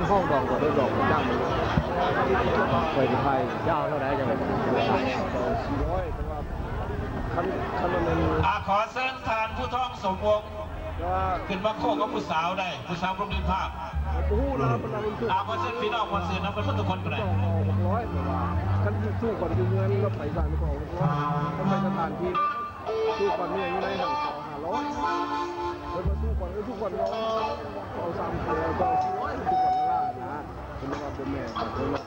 ຫ້ອງດອງກໍໄດ້ດອກຈ້າງໄປຖ່າຍຍາວເທົ່າໃດຈັ່ງໄດ້ ສອງຮ້ອຍ ແຕ່ວ່າຄັນ ຄັນມັນ ອ່າ ຂໍເຊີນທ່ານຜູ້ທອງສົມວົງ ຂຶ້ນມາໂຄ້ງກັບຜູ້ສາວໄດ້ ຜູ້ສາວບໍ່ມີພາບ ບໍ່ຮູ້ນະ ບັນດາເພິ່ນ ອ່າ ຂໍເຊີນພີ່ນ້ອງມ່ວນຊື່ນນຳເພິ່ນທຸກຄົນໄປໄດ້ ສອງຮ້ອຍ ແຕ່ວ່າຄັນຖືກກວ່າຢູ່ເຮືອນກໍໄປສາມຮ້ອຍ ກໍໄປສະຖານທີ່ ຖືກກວ່າເມືອງຢູ່ໃນຫັ້ນ ເຂົາຫ້າຮ້ອຍ ເພິ່ນວ່າຖືກກວ່າ ເອີ ຖືກກວ່າເນາະ ເອົາສາມ ເອີ ເອົາສີ່ຮ້ອຍ ຖືກກວ່າເວລານະ ເພິ່ນວ່າບໍ່ແມ່ນ ເພິ່ນວ່າ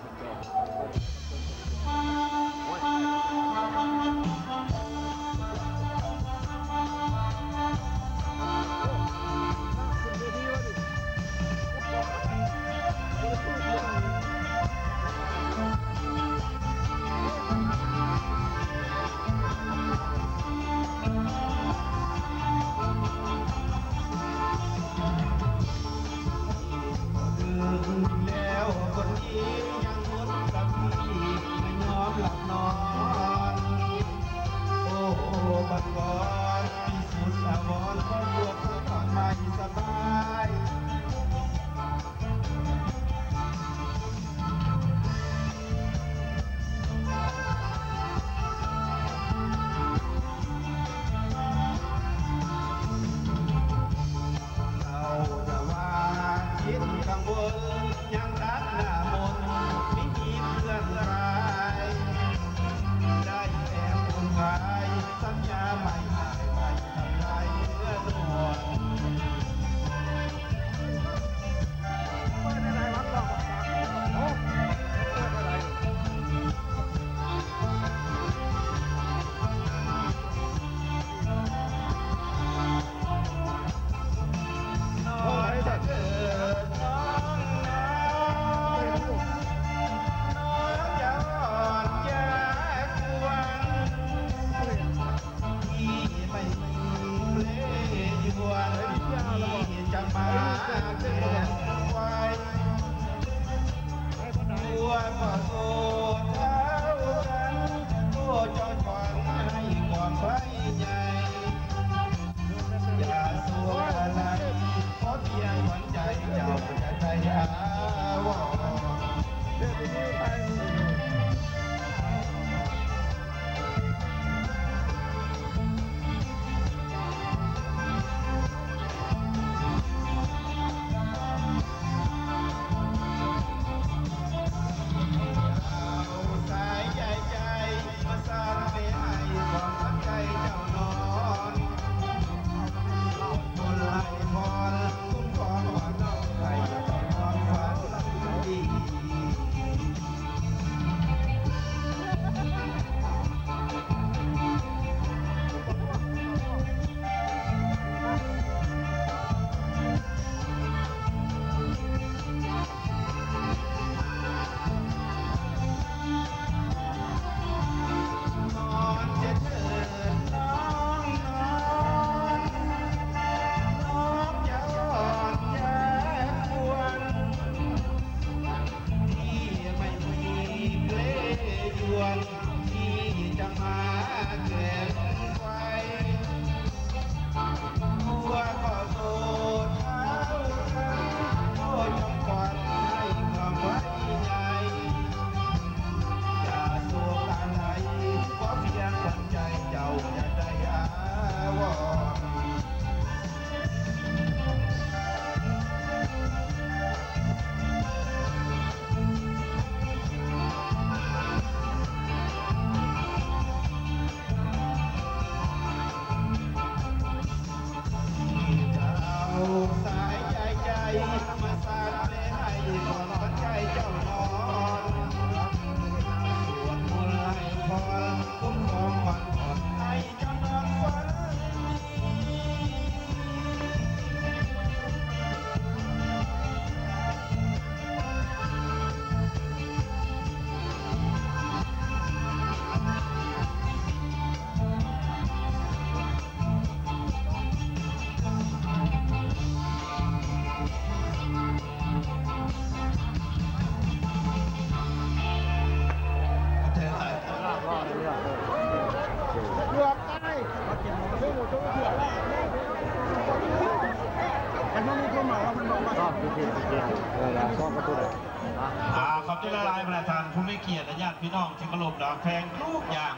ອ່າ ຂອບໃຈຫຼາຍໆ ບັນດາທ່ານຜູ້ມີກຽດ ແລະ ຍາດພີ່ນ້ອງທີ່ເຄົາລົບ ແລະ ແພງທຸກຢ່າງ.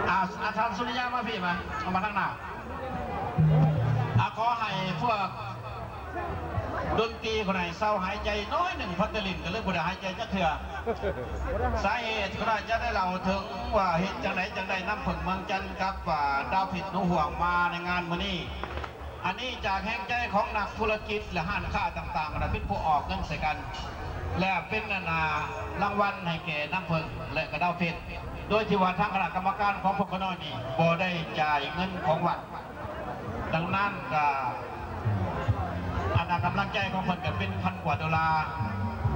ອ່າ ອາຈານສຸລິຍາ ມາພີ້ມາ ເຂົ້າມາທາງໜ້າ. ອ່າ ຂໍໃຫ້ພວກດົນຕີຄົນໃດເຊົາຫາຍໃຈໜ້ອຍໜຶ່ງ ພັດເຕີລິນກໍເລີຍບໍ່ໄດ້ຫາຍໃຈຈັກເທື່ອ. ສາເຫດຂ້າພະເຈົ້າຈະໄດ້ເລົ່າເຖິງວ່າເຮັດຈັ່ງໃດຈັ່ງໄດ້ນ້ຳເຜິ້ງເມືອງຈັນກັບ ອ່າ ດາວເພັດໜູຫ່ວງມາໃນງານມື້ນີ້. ອັນນີ້ຈາກແຮງໃຈຂອງນັກທຸລະກິດ ແລະ ຮ້ານຄ້າຕ່າງໆ ລະເປັນຜູ້ອອກເງິນໃສ່ກັນ ແລະ ເປັນອັນນາ ລາງວັນໃຫ້ແກ່ນ້ຳເຜິ້ງ ແລະ ກະດາວເພັດ ໂດຍທີ່ວ່າທາງຄະນະກຳມະການຂອງພວກຂ້ານ້ອຍນີ້ບໍ່ໄດ້ຈ່າຍເງິນຂອງວັດ. ດັ່ງນັ້ນກະ ອັນນາກຳລັງໃຈຂອງເພິ່ນກະເປັນພັນກວ່າໂດລາ.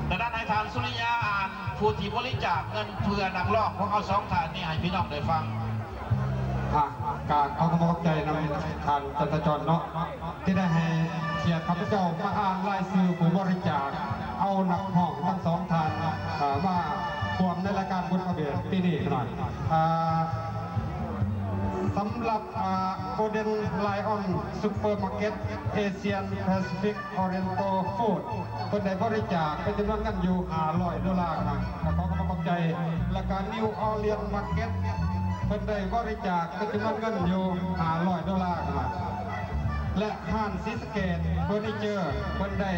ດັ່ງນັ້ນໃຫ້ທ່ານສຸລິຍາອ່ານຜູ້ທີ່ບໍລິຈາກເງິນເພື່ອນັກຮ້ອງຂອງເຮົາສອງທ່ານນີ້ໃຫ້ພີ່ນ້ອງໄດ້ຟັງ. ອ່ະ ກະຂໍຂອບໃຈນຳທ່ານຈັນທະຈອນເນາະ ທີ່ໄດ້ໃຫ້ກຽດຂ້າພະເຈົ້າມາອ່ານລາຍຊື່ຜູ້ບໍລິຈາກ ເອົານັກຮ້ອງທັງສອງທ່ານ ເອີ ມາຮ່ວມໃນລາຍການບຸນພະເບດປີນີ້ໜ້ອຍ. ອ່າ ສຳລັບ ອ່າ Golden Lion Supermarket Asian Pacific Oriental Food ເພິ່ນໄດ້ບໍລິຈາກເປັນຈຳນວນເງິນຢູ່ຫ້າຮ້ອຍໂດລານະ ຂໍຂອບໃຈ. ແລ້ວກະ New Orleans Market ເພິ່ນໄດ້ບໍລິຈາກເປັນຈຳນວນເງິນຢູ່ຫ້າຮ້ອຍໂດລານະ ແລະ ຮ້ານສີສະເກດເຟີນີເຈີ ເພິ່ນໄດ້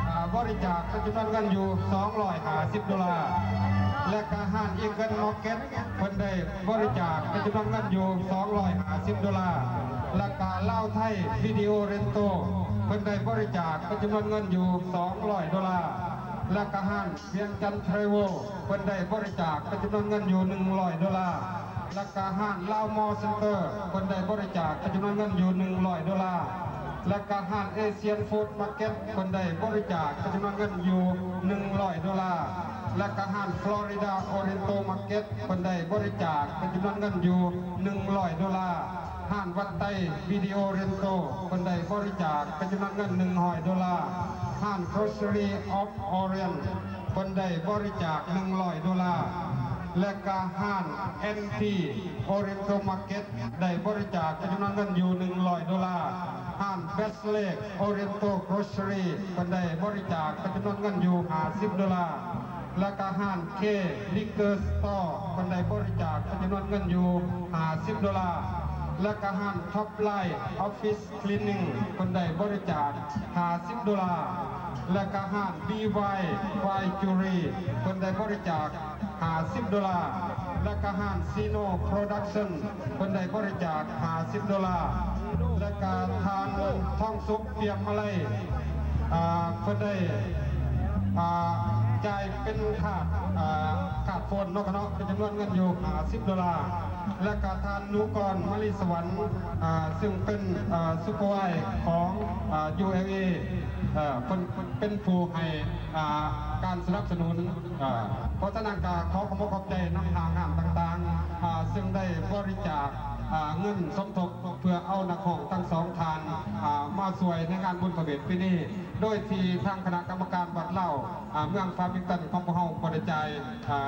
ອ່າ ບໍລິຈາກເປັນຈຳນວນເງິນຢູ່ສອງຮ້ອຍຫ້າສິບໂດລາ ແລະ ກະຮ້ານ Eagle Market ເພິ່ນໄດ້ບໍລິຈາກເປັນຈຳນວນເງິນຢູ່ສອງຮ້ອຍຫ້າສິບໂດລາ ແລະ ກະລາວໄທວິດີໂອເຣນໂຕ ເພິ່ນໄດ້ບໍລິຈາກເປັນຈຳນວນເງິນຢູ່ສອງຮ້ອຍໂດລາ ແລະ ກະຮ້ານວຽງຈັນທຣາເວລ ເພິ່ນໄດ້ບໍລິຈາກເປັນຈຳນວນເງິນຢູ່ໜຶ່ງຮ້ອຍໂດລາ ແລະ ກະຮ້ານລາວມໍເຊັນເຕີ ເພິ່ນໄດ້ບໍລິຈາກເປັນຈຳນວນເງິນຢູ່ໜຶ່ງຮ້ອຍໂດລາ ແລະ ກະຮ້ານເອຊຽນຟູດມາເກັດ ເພິ່ນໄດ້ບໍລິຈາກເປັນຈຳນວນເງິນຢູ່ໜຶ່ງຮ້ອຍໂດລາ ແລະ ກະຮ້ານຟລໍຣິດາໂອຣິເອັນໂຕມາເກັດ ເພິ່ນໄດ້ບໍລິຈາກເປັນຈຳນວນເງິນຢູ່ໜຶ່ງຮ້ອຍໂດລາ ຮ້ານວັດໄຕວິດີໂອເຣນໂຕ ເພິ່ນໄດ້ບໍລິຈາກເປັນຈຳນວນເງິນໜຶ່ງຮ້ອຍໂດລາ ຮ້ານໂກຣເຊີຣີອອບໂອຣຽນ ເພິ່ນໄດ້ບໍລິຈາກໜຶ່ງຮ້ອຍໂດລາ ແລະກະຮ້ານເອັມພີໂອຣິເອັນໂຕມາເກັດ ໄດ້ບໍລິຈາກເປັນຈຳນວນເງິນຢູ່ໜຶ່ງຮ້ອຍໂດລາ ຮ້ານເບສເລກໂອຣິເອັນໂຕໂກຣເຊີຣີ ເພິ່ນໄດ້ບໍລິຈາກເປັນຈຳນວນເງິນຢູ່ຫ້າສິບໂດລາ ແລະກະຮ້ານເຄລິກເກີສະຕໍ ເພິ່ນໄດ້ບໍລິຈາກເປັນຈຳນວນເງິນຢູ່ຫ້າສິບໂດລາ ແລະກະຮ້ານທັອບລາຍອອບຟິສ ຄລີນນິງ ເພິ່ນໄດ້ບໍລິຈາກຫ້າສິບໂດລາ ແລະກະຮ້ານບີວາຍວາຍຈູຣີ ເພິ່ນໄດ້ບໍລິຈາກຫ້າສິບໂດລາ ແລະກະຮ້ານຊີໂນໂປຣດັກຊັນ ເພິ່ນໄດ້ບໍລິຈາກຫ້າສິບໂດລາ ແລະກະທ່ານທອງສຸກ ປຽງມາໄລ ອ່າ ເພິ່ນໄດ້ ອ່າ ຈ່າຍເປັນຄ່າ ອ່າ ຄ່າໂຟນເນາະ ເນາະ ເປັນຈຳນວນເງິນຢູ່ຫ້າສິບໂດລາ ແລະກະທ່ານ ໜູກອນ ມາລີສະຫວັນ ອ່າ ຊຶ່ງເປັນ ອ່າ ຊຸບເປີວາຍຂອງ ອ່າ ຢູເອອີ ເອີ ເພິ່ນເປັນຜູ້ໃຫ້ ອ່າ ການສະໜັບສະໜູນ ເອີ ເພາະສະນັ້ນກະຂໍຂອບອົກຂອບໃຈນຳທາງຮ້ານຕ່າງໆ ອ່າ ຊຶ່ງໄດ້ບໍລິຈາກ ອ່າ ເງິນສົມທົບ ເພື່ອເອົານັກຮ້ອງທັງສອງທ່ານ ອ່າ ມາຊ່ວຍໃນງານບຸນພະເວດປີນີ້ ໂດຍທີ່ທາງຄະນະກຳມະການວັດລາວ ອ່າ ເມືອງຟາມິງຕັນຂອງພວກເຮົາບໍ່ໄດ້ຈ່າຍ ອ່າ.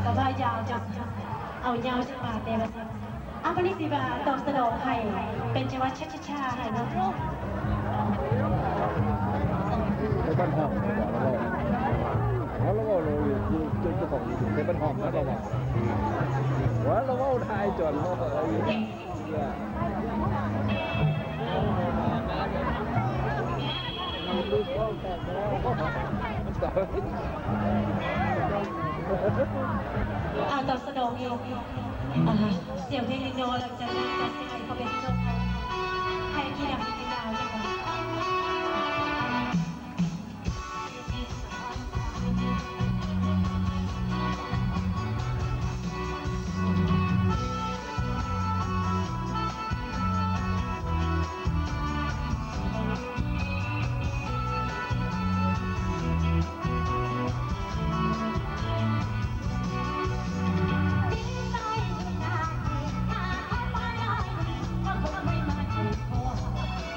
ກະວ່າຍາວຈັງ ເອົາຍາວຈັກບາດແດ່ວ່າຊັ້ນ. ເອົາ ບາດນີ້ຊິວ່າຕອບສະໜອງໃຫ້ເປັນຈັງຫວະ ຊາຊາຊາ ໃຫ້ເນາະ. ໃຫ້ມັນຫອມ ເຮົາລະເວົ້າ ເຮົາລະເວົ້າ ເຮົາຢູ່ ຢູ່ ຢູ່ ຢູ່ຂອງໃຫ້ມັນຫອມ ເຮົາລະເວົ້າ ວ່າລະເວົ້າໄທຈອນເຮົາກໍເອົາຢູ່. ອາ ຕອບສະໜອງອີກ ອາ ສຽງເພງໜຶ່ງເນາະ ຫຼັງຈາກນັ້ນກໍຊິໃຫ້ພໍ່ແມ່ພີ່ນ້ອງເຮົາ ໃຫ້ກິນນ້ຳກິນນ້ຳຈັກໜ່ອຍ.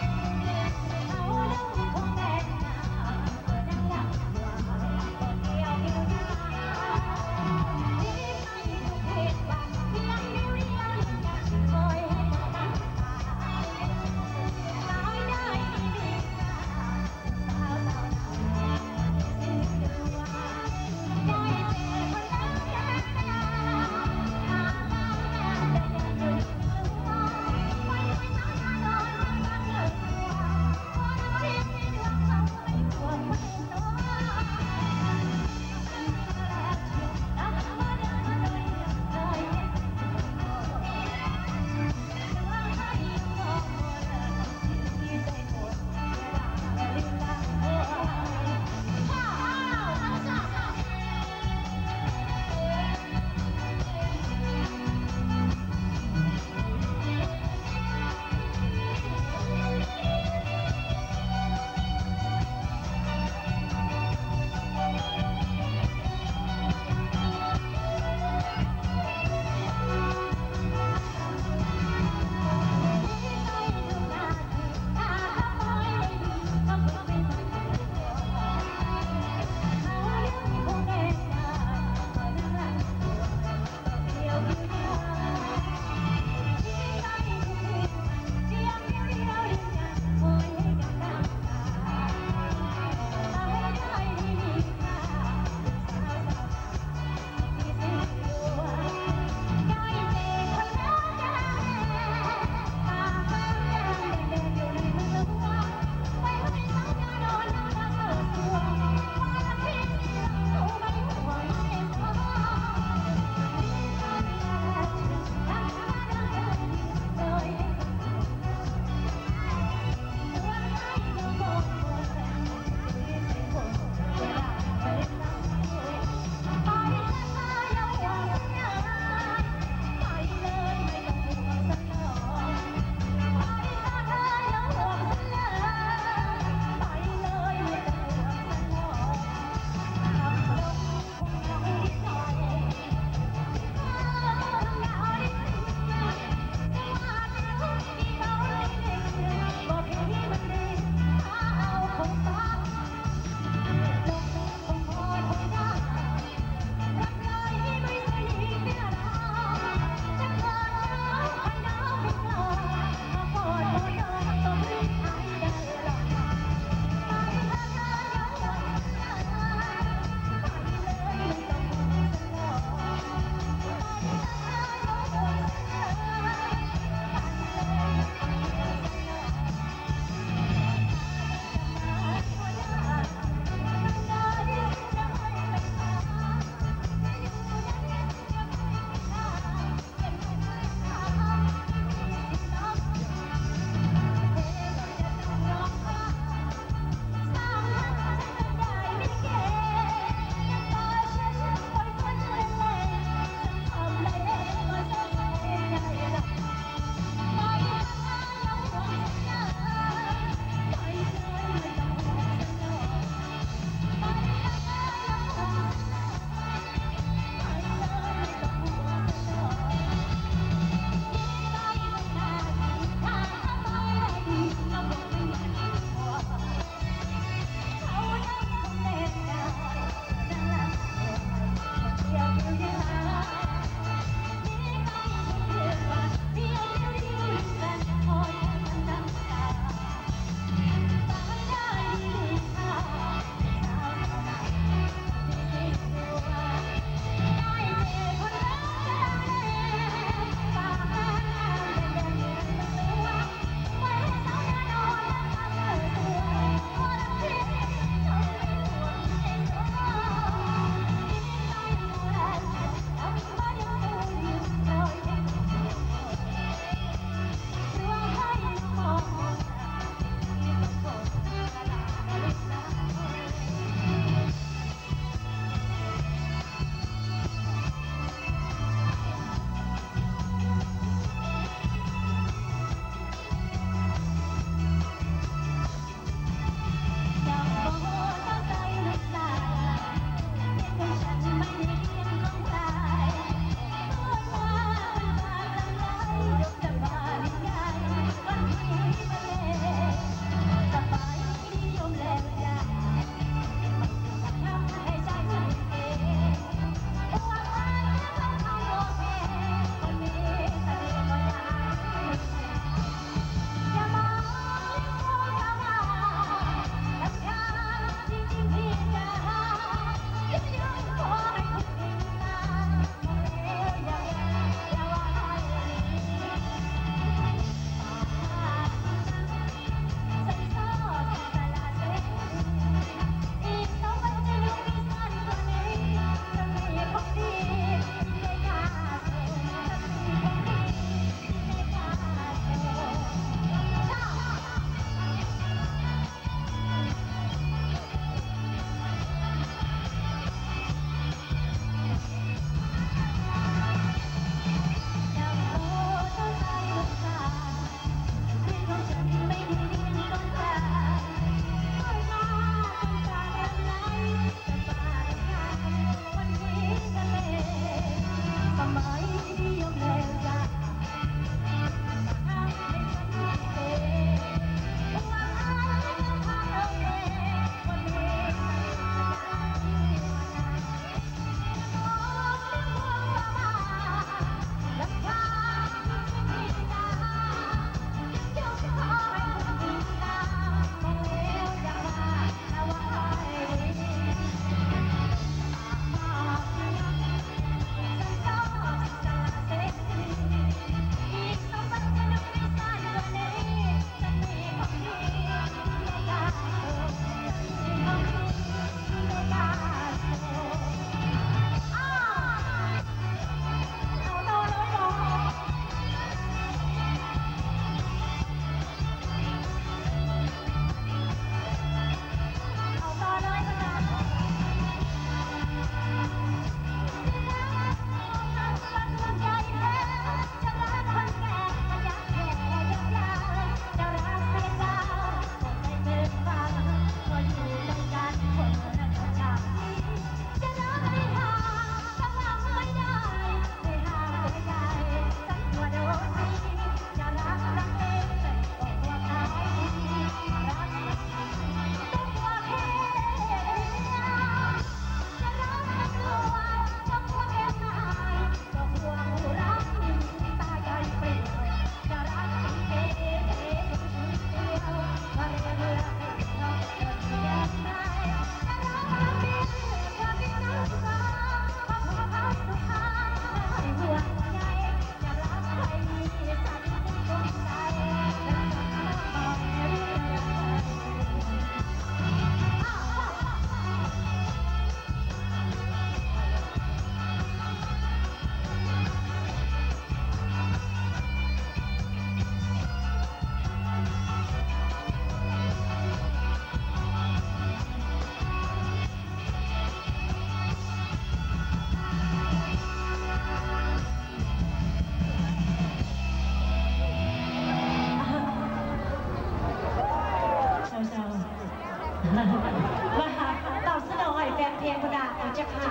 ເ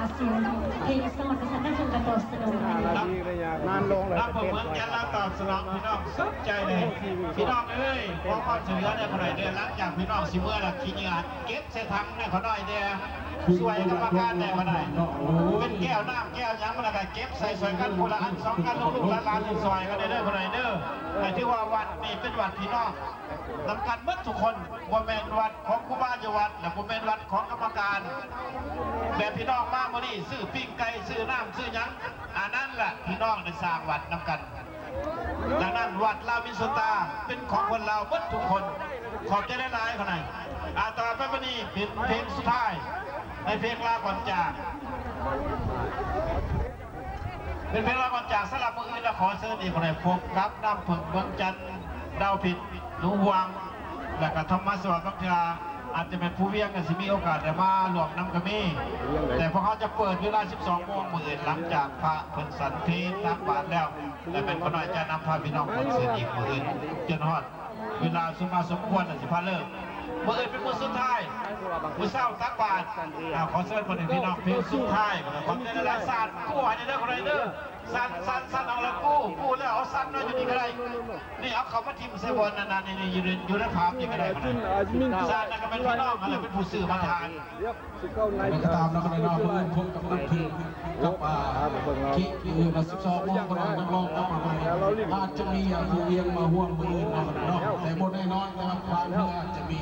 ນາຍ ເພງສອດ ວັດທະນະພົງ ກະຕອບສະໜອງ. ນຳ ນຳເພິ່ນເມືອງຈັນລາວຕອບສະໜອງ ພີ່ນ້ອງສົນໃຈເລີຍ. ພີ່ນ້ອງເອີຍ ຂໍຄວາມຊ່ວຍເຫຼືອແດ່ ຜູ້ໃດເດີນ ຫຼັງຈາກພີ່ນ້ອງຊິເມືອແລ້ວ ຂີ້ເຫຍື້ອເກັບໃສ່ຖັງໃຫ້ຂ້ານ້ອຍແດ່ ຊ່ວຍກຳມະການແດ່ ຜູ້ໃດເປັນແກ້ວນ້ຳແກ້ວຫຍັງ ຜູ້ໃດກະເກັບໃສ່ຊ່ວຍກັນ ຜູ້ລະອັນສອງອັນ ລູກໆຫຼານໆຊ່ວຍກັນແດ່ເດີ ຜູ້ໃດເດີ. ໃຫ້ຖືວ່າວັດນີ້ເປັນວັດພີ່ນ້ອງ ນຳກັນໝົດທຸກຄົນ ບໍ່ແມ່ນວັດຂອງຄູບາຢູ່ວັດ ແລະ ບໍ່ແມ່ນວັດຂອງກຳມະການ. ແບບພີ່ນ້ອງມາມື້ນີ້ ຊື້ປີ້ງໄກ່ ຊື້ນ້ຳ ຊື້ຫຍັງ ອັນນັ້ນລະພີ່ນ້ອງໄດ້ສ້າງວັດນຳກັນ. ດັ່ງນັ້ນ ວັດລາວມິນໂຊຕາ ເປັນຂອງຄົນລາວໝົດທຸກຄົນ. ຂອບໃຈຫຼາຍໆ ຂະນາຍ. ອາ ຕໍ່ໄປບັດນີ້ເປັນເພງສຸດທ້າຍ ໃນເພງລາກ່ອນຈາກ. ເປັນເພງລາກ່ອນຈາກ. ສຳລັບມື້ອື່ນລະ ຂໍເຊີນອີກຜູ້ໃດ ພົບກັບນ້ຳເຜິ້ງເມືອງຈັນ ດາວພິດ ໜູຮ່ວງ ແລະກະທອມມາສະຫວັດ ບາງເທື່ອອາດຈະແມ່ນພູວຽງ ກະຊິມີໂອກາດໄດ້ມາຮ່ວມນຳກະມີ. ແຕ່ພວກເຮົາຈະເປີດເວລາສິບສອງໂມງມື້ອື່ນ ຫຼັງຈາກພະເພິ່ນສັນເພນຕັກບາດແລ້ວ ແລະແມ່ນຂະນ້ອຍຈະນຳພາພີ່ນ້ອງເພິ່ນເຊີນອີກມື້ອື່ນ ຈົນຮອດ ເວລາສົມມາສົມຄວນ ແລ້ວຊິພາເລີກ. ມື້ອື່ນເປັນມື້ສຸດທ້າຍ ມື້ເຊົ້າຕັກບາດ. ອາ ຂໍເຊີນພໍ່ແມ່ພີ່ນ້ອງເພງສຸດທ້າຍ. ຂອບໃຈຫຼາຍໆ. ສາດກູ້ໃຫ້ເດີ ຜູ້ໃດເດີ. ສາດ ສາດ ສາດເອົາລະກູ້ ກູ້ແລ້ວເອົາສັນມາຢູ່ນີ້ກະໄດ້. ນີ້ ເອົາເຂົ້າມາຖິ້ມໃສ່ບ່ອນນັ້ນໆ ນີ້ ນີ້ ຢູ່ໃນ ຢູ່ໃນຜາບນີ້ກະໄດ້. ສາດນັ້ນກະແມ່ນພີ່ນ້ອງຫັ້ນແຫຼະ ເປັນຜູ້ຊື້ມາທານ. ແຕ່ກະຕາມເນາະ ຂະນ້ອຍເນາະ ມື້ອື່ນພົບກັບນ້ຳເຜິ້ງ ກັບ ອາ ເກະ ມື້ອື່ນ ສິບສອງໂມງ ຂະນ້ອຍນັກຮ້ອງກັບມາໃໝ່. ອາດຈະມີ ອາ ຜູ້ວຽງມາຮ່ວມມື້ອື່ນເນາະ ຂະນ້ອຍເນາະ ແຕ່ບໍ່ແນ່ນອນ ແຕ່ວ່າບາງເທື່ອອາດຈະມີ.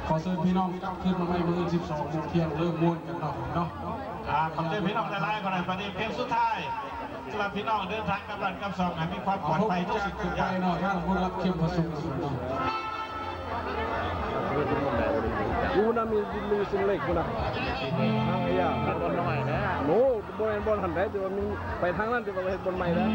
ຂໍເຊີນພີ່ນ້ອງກັບຄືນມາໃໝ່ມື້ອື່ນ ສິບສອງໂມງທ່ຽງ ເລີ່ມມ່ວນກັນເນາະ ຂະນ້ອຍເນາະ. ອາ ຂອບໃຈພີ່ນ້ອງຫຼາຍໆ ຂະນ້ອຍ. ບາດນີ້ເພງສຸດທ້າຍ ສຳລັບພີ່ນ້ອງເດີນທາງກັບບ້ານກັບຊ່ອງ ໃຫ້ມີຄວາມປອດໄພທຸກສິ່ງທຸກຢ່າງເນາະ. ທາງບຸນລັບເຂັມພະສຸກເນາະ. ຢູ່ພຸ້ນນະ ມີ ມີເສັ້ນເຫຼັກພຸ້ນນະ ທາງອາຍາ ບ່ອນນ້ອຍແທ້. ໂອ້ ບໍ່ແມ່ນບ່ອນຫັ້ນໃດ ແຕ່ວ່າມັນໄປທາງນັ້ນ ແຕ່ວ່າເຮັດບ່ອນໃໝ່ແລ້ວ.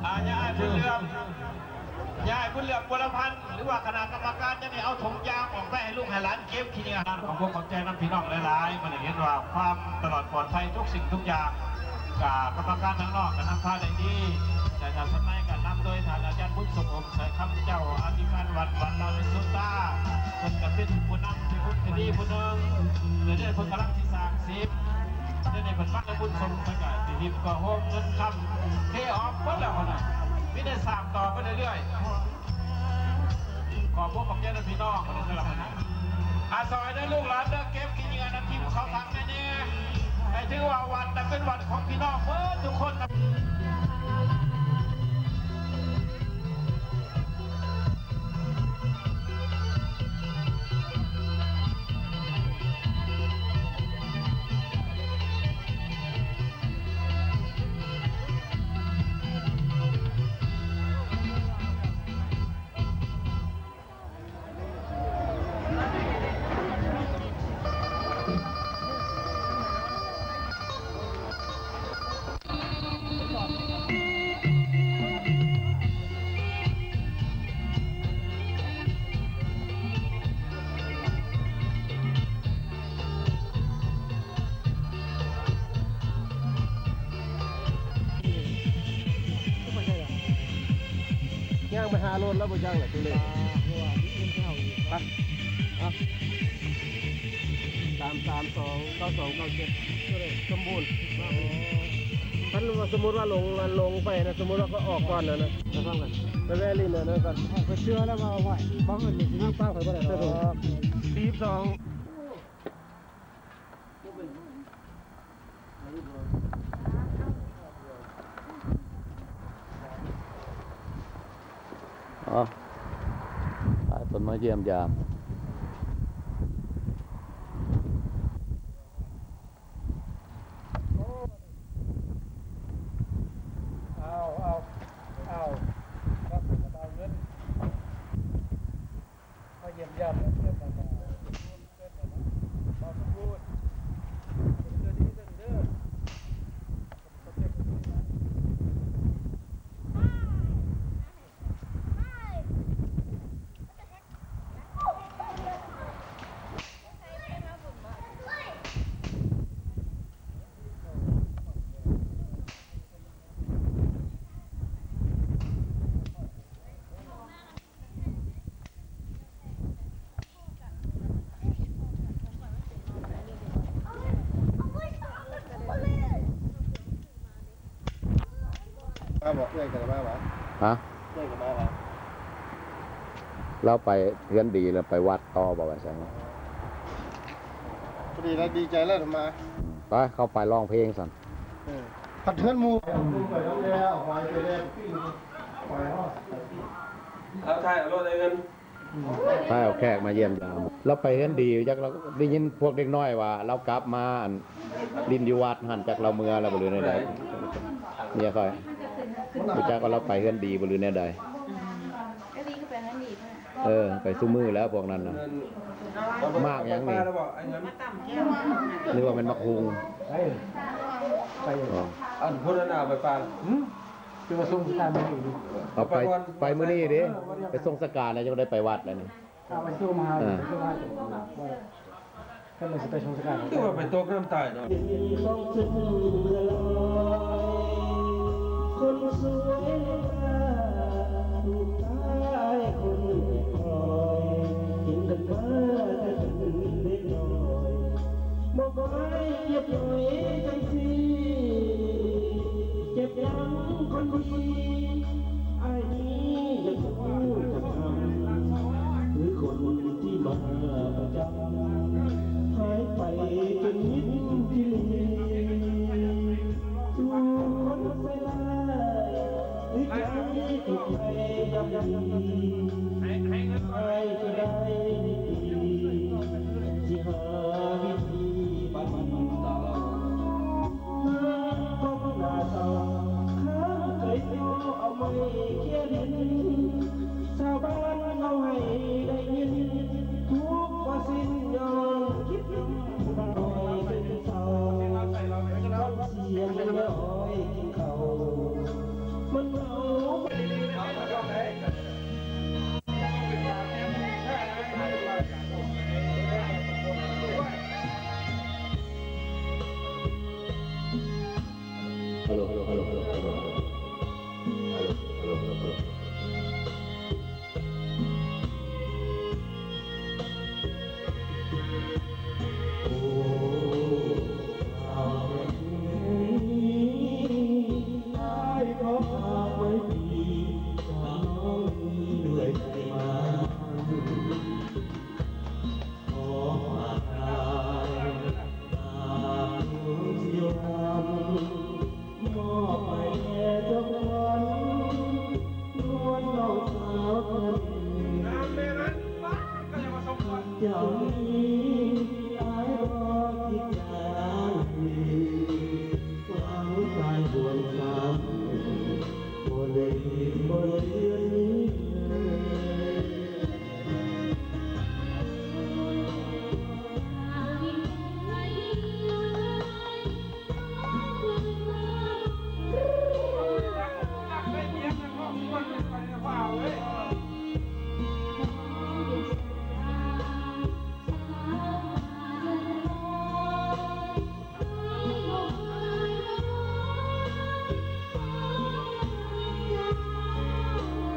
ອາ ຍາຍບຸນເຫຼືອມ ຍາຍບຸນເຫຼືອມ ວໍລະພັນ ຫຼືວ່າຄະນະກຳມະການຈະໄດ້ເອົາຖົງຢາງອອກໄປໃຫ້ລູກໃຫ້ຫຼານເກັບຂີ້ເຫຍື້ອ. ຂອບອົກຂອບໃຈນຳພີ່ນ້ອງຫຼາຍໆ ມື້ນີ້ເຫັນວ່າຄວາມຕະຫຼອດປອດໄພທຸກສິ່ງທຸກຢ່າງ ກະກຳມະການທາງນອກກະນຳພາໄດ້ດີ. ໃຈທາງສະໄໝກໍນຳໂດຍທ່ານອາຈານບຸນສົມ ອົມໄຊຄຳ ເຈົ້າອະທິການວັດ ວັດລາວວິສຸດຕາ ເພິ່ນກໍເປັນຜູ້ນຳທີ່ອົບຈະດີຜູ້ໜຶ່ງ ແລະເພິ່ນກຳລັງຊິສ້າງເສດ ແລະເພິ່ນມາແລ້ວບຸນສົມ ເພິ່ນກໍຊິຮິບກໍໂຮມເງິນຄຳເທອອກໝົດແລ້ວຫັ້ນນະ ມີແຕ່ສ້າງຕໍ່ໄປເລື້ອຍໆ. ຂອບອົກຂອບໃຈນຳພີ່ນ້ອງ ສຳລັບມື້ນີ້ ອາ ຊ່ອຍເດີລູກຫຼານເດີ ເກັບຂີ້ເຫຍື້ອນຳຖິ້ມເຂົ້າຖັງແດ່ໆ ໃຫ້ຖືວ່າວັດນັ້ນເປັນວັດຂອງພີ່ນ້ອງເບິດທຸກຄົນນະ. ຍ່າງໄປຫາລົດແລ້ວບໍ່ຈັກແຫຼະ ຕົວເລກ ໄປ ເອົາ ສາມສາມສອງ ເກົ້າສອງເກົ້າເຈັດ ຕົວເລກສົມບູນ. ຄັນວ່າສົມມຸດວ່າລົງ ລົງໄປນະ ສົມມຸດວ່າຂ້ອຍອອກກ່ອນນະ ໄປຟັງກັນ ໄປແວ່ຫຼິ້ນນະ ໄປເຊື່ອແລ້ວວ່າ ວ່າ ວ່າເງິນນີ້ຊິມີປ້າຂ້ອຍບໍ່ໄດ້ ສີ່ສິບສອງ. ເອົາ ຫຼາຍຄົນມາຢ້ຽມຢາມ. ເອົາ ເອົາ ເອົາ ມາຢ້ຽມຢາມ ມາເດີ. ມາບໍ່? ເອື້ອຍກໍມາບໍ່? ຮະ? ເອື້ອຍກໍມາບໍ່? ລາວໄປເຮືອນດີແລ້ວໄປວັດຕໍ່ບໍ່ວ່າຊັ້ນ? ພໍດີລາວດີໃຈແລ້ວມາ. ໄປ ເຂົ້າໄປຮ້ອງເພງຊັ້ນ. ເອີ ພັດເຮືອນໝູ່ ເອົາຖ່າຍເອົາໂລດໄອ້ເງິນ ພາເອົາແຂກມາຢ້ຽມຢາມ. ລາວໄປເຮືອນດີ ຈັກລາວໄດ້ຍິນພວກເດັກນ້ອຍວ່າລາວກັບມາ ອັນ ຫຼິ້ນຢູ່ວັດຫັ້ນ ຈັກລາວເມືອແລ້ວບໍ່ ຫຼືແນວໃດ? ເມຍຂ້ອຍ ບໍ່ຈັກວ່າລາວໄປເຮືອນດີບໍ່ ຫຼືແນວໃດ? ເອີ ໄປຊຸມື້ແລ້ວພວກນັ້ນນະ. ໝາກຫຍັງນີ້? ຫຼືວ່າແມ່ນໝາກຫຸ່ງ? ອັນພຸ້ນນະ ໄປປ່າ ຄືວ່າສົ່ງສະການມື້ນີ້ ເອົາໄປ ໄປມື້ນີ້ເດ້ ໄປສົ່ງສະການແລ້ວ ຈັ່ງໄດ້ໄປວັດແລ້ວນີ້. ເອົາໄປສົ່ງມາຫາ ເອີ ໄປສົ່ງມາ ຄັນວ່າຊິໄປສົ່ງສະການ ຄືວ່າໄປຕົກນ້ຳຕາຍເນາະ. ເຈັບຫຍັງຄົນດີ ອ້າຍນີ້ຢາກຮູ້ຈັກຄຳ ຄືຄົນທີ່ມາປະຈຳ ຫາຍໄປຈົນມິດທິລີ. ສູ່ຄົນໃສ່ຮ້າຍ ຫຼືໃຈທີ່ໃຜຢາກດີ ອ້າຍກໍໄດ້ດີ.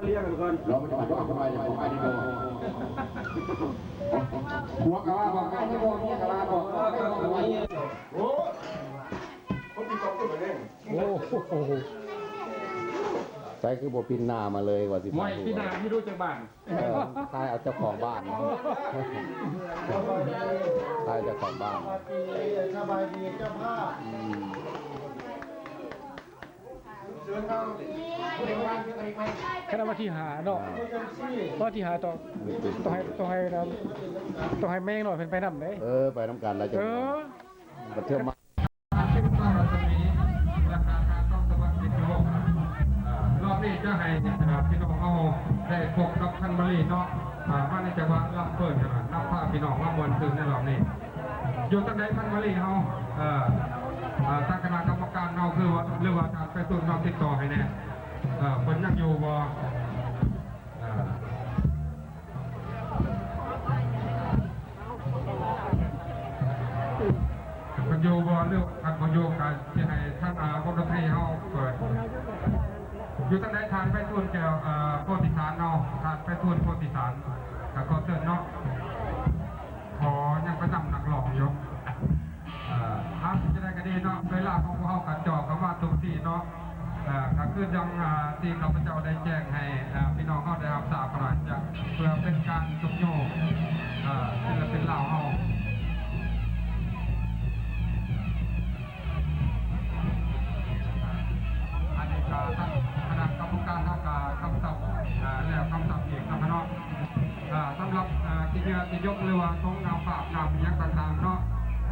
ລຽກກັນກ່ອນ ລອງໄປຖາມວ່າເຂົາວ່າຫຍັງ ຂອງອ້າຍນີ້ບໍ່ ຜົວກໍວ່າບອກອ້າຍນີ້ບໍ່ ເມຍກໍວ່າບອກເຂົາບໍ່ ໂອ້ ຄົນທີ່ຕ້ອງເປັນແບບນີ້ ໂອ້ໂຫ ໃສຄືບໍ່ປິ່ນໜ້າມາເລີຍ ວ່າຊິ ໂອ້ຍ ປິ່ນໜ້າທີ່ຮູ້ຈັກບ້ານ ເອີ ຖ່າຍເອົາເຈົ້າຂອງບ້ານ ຖ່າຍເຈົ້າຂອງບ້ານ ສະບາຍດີເຈົ້າພາບ ອືມ ຄະນະວັນທີຫ້າເນາະ ວັນທີຫ້າຕ້ອງ ຕ້ອງໃຫ້ ຕ້ອງໃຫ້ ຕ້ອງໃຫ້ແມ່ງນ້ອຍເພິ່ນໄປນຳເດ້ ເອີ ໄປນຳກັນແລ້ວ ເອີ ບັດເທື່ອມາ ລອບນີ້ຈະໃຫ້ ເອີ ພີ່ນ້ອງເຮົາໄດ້ພົບກັບພັນມະລີເນາະ ເອີ ມາໃນຈັງຫວະລຳເພີນນະ ນຳພາພີ່ນ້ອງມາມ່ວນຊື່ນໃນລອບນີ້ ຢູ່ທາງໃດພັນມະລີເຮົາ ເອີ ເອີ ທາງຄະນະກຳມະການເຮົາ ຄືວ່າ ຫຼືວ່າທ່ານໄປສູນເຮົາຕິດຕໍ່ໃຫ້ແດ່ ເອີ ເພິ່ນຍັງຢູ່ບໍ່? ເອີ ຄັນເພິ່ນຢູ່ບໍ່ ຫຼືຄັນບໍ່ຢູ່ກໍຊິໃຫ້ທາງ ອາ ວົງດົນຕີເຮົາເປີດ ຢູ່ທາງໃດທ່ານໄພທູນ ແກ້ວ ເອີ ໂພທິສານເຮົາ ທ່ານໄພທູນ ໂພທິສານ ກໍຂໍເຊີນເນາະ ຂໍຍັງໄປນຳນັກຮ້ອງຢູ່. ເອີ ເອົາ ເປັນຈັ່ງໃດກໍດີເນາະ ເວລາຂອງພວກເຮົາກໍຈ່ອເຂົ້າມາທຸກທີເນາະ ເອີ ກໍຄືດັ່ງ ອາ ທີ່ຂ້າພະເຈົ້າໄດ້ແຈ້ງໃຫ້ ອາ ພີ່ນ້ອງເຮົາໄດ້ຮັບຊາບຫັ້ນນະ ຈະ ເພື່ອເປັນການຊຸກຍູ້ ເອີ ສິນລະປິນລາວເຮົາ ອັນນີ້ກໍທາງຄະນະກຳມະການເຮົາກໍກຳຊັບ ເອີ ແລ້ວກຳຊັບອີກເນາະ ເນາະ. ອ່າ ສຳລັບ ອ່າ ກິດຍະ ກິດຍົກ ຫຼືວ່າຖົງນ້ຳປາບນ້ຳອີ່ຫຍັງຕ່າງໆເນາະ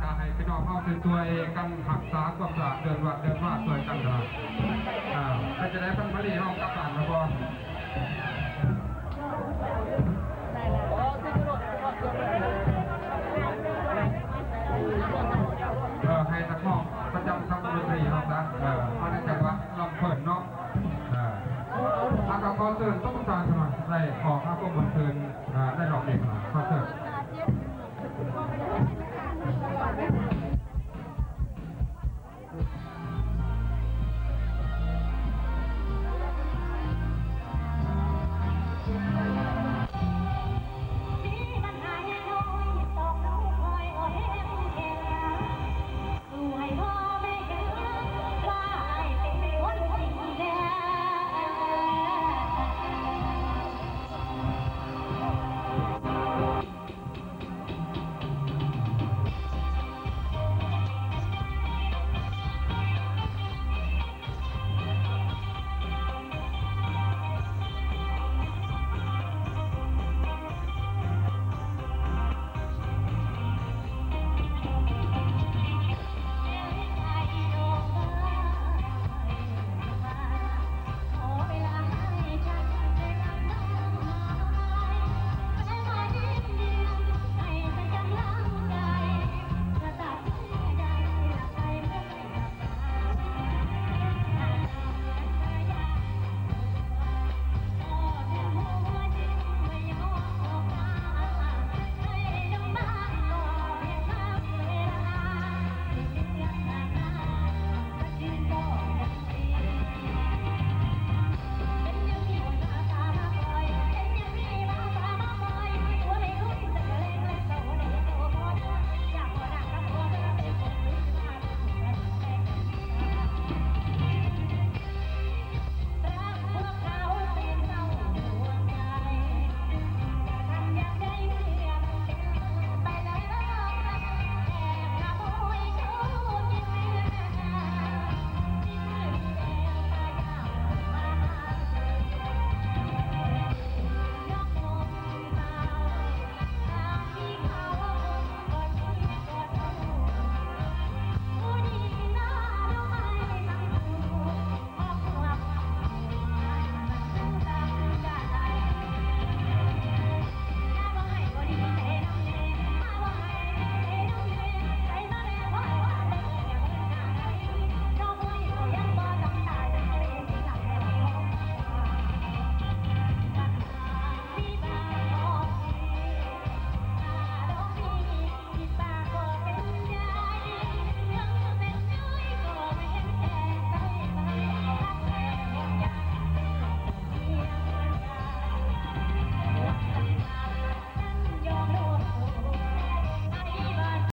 ກໍໃຫ້ພີ່ນ້ອງເຮົາຊ່ວຍໆກັນຮັກສາຄວາມສະອາດເດີ່ນວັດເດີ່ນວາຊ່ວຍກັນເນາະ ອ່າ ເປັນຈັ່ງໃດ ພັນມະລີເຮົາກັບບ້ານແລ້ວບໍ່? ເອີ ໃຫ້ນັກຮ້ອງປະຈຳຄະນະດົນຕີເຮົາຊະ ເອີ ມາໃນຈັງຫວະລຳເພີນເນາະ ເອີ ອາ ກໍຂໍເຊີນຕົບມືໃຫ້ເພິ່ນໄດ້ອອກຫາຄວາມມ່ວນຊື່ນ